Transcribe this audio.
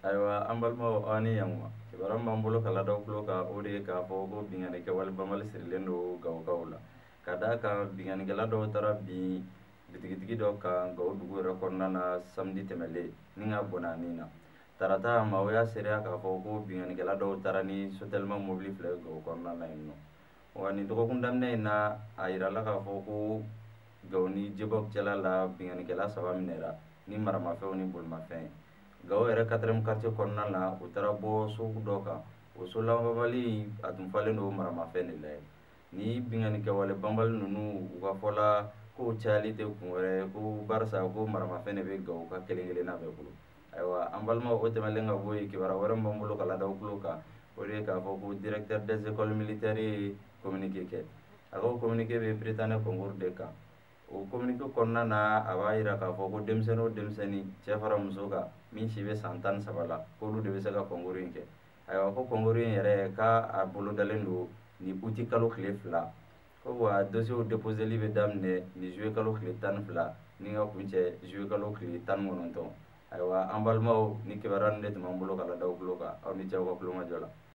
Ayiwa, an balimaw, aw ni yankuma. Kibaruya min b'an bolo ka ladaw tulo kan, o de ye k'a fɔ ko binkanni kɛwale banbali sirilen don Gawokaw la, ka d'a kan binkannikɛla dɔw taara bin bitigitigi dɔ kan Gawo dugu yɛrɛ kɔnɔna na samedi tɛmɛlen ni ka bɔnɛ a ni na. Tarata, maaw y'a seereya k'a fɔ ko binkannikɛla dɔw taara ni Sotelma mobili fila ye Gawo kɔnɔna na yen nɔ. Wa nin dɔgɔkun daminɛ in na, a yirala k'a fɔ ko Gawo ni Jebɔk cɛla la, binkannikɛla saba minɛra ni maramafɛnw ni bolimafɛn ye. Gawo yɛrɛ 4e quartier kɔnɔna na, u taara bɔ so dɔ kan, o so labanbali a tun falen don maramafɛn de la ye. Ni binkannikɛwale banbali ninnu, u ka fɔ la k'o cayali tɛ kun wɛrɛ ye ko barisa ko maramafɛn de bɛ Gawo ka kelen kelenna bɛɛ bolo. Ayiwa, an balimaw, o tɛmɛnen ka bɔ yen, kibaruya wɛrɛ min b'an bolo ka ladaw tulo kan, o de ye k'a fɔ ko directeur des écoles militaires ye communiqué kɛ. A ka communiqué bɛ Prytanée concours de kan. O communiqué kɔnɔna na, a b'a yira k'a fɔ ko denmisɛnnin o denmisɛnnin, cɛ fara muso kan, min si bɛ san 13 la, k'olu de bɛ se ka concours in kɛ. Ayiwa, ko concours in yɛrɛ, k'a bolodalen don ni uti kalo tile 2, ko wa dossier déposeli bɛ daminɛ ni juillet kalo tile 12 ni ka kuncɛ juillet kalo tile 19. Ayiwa, an balimaw, ni kibaruya ninnu de tun b'an bolo ka ladaw tulo kan. Aw ni ce aw ka kulomajɔ la.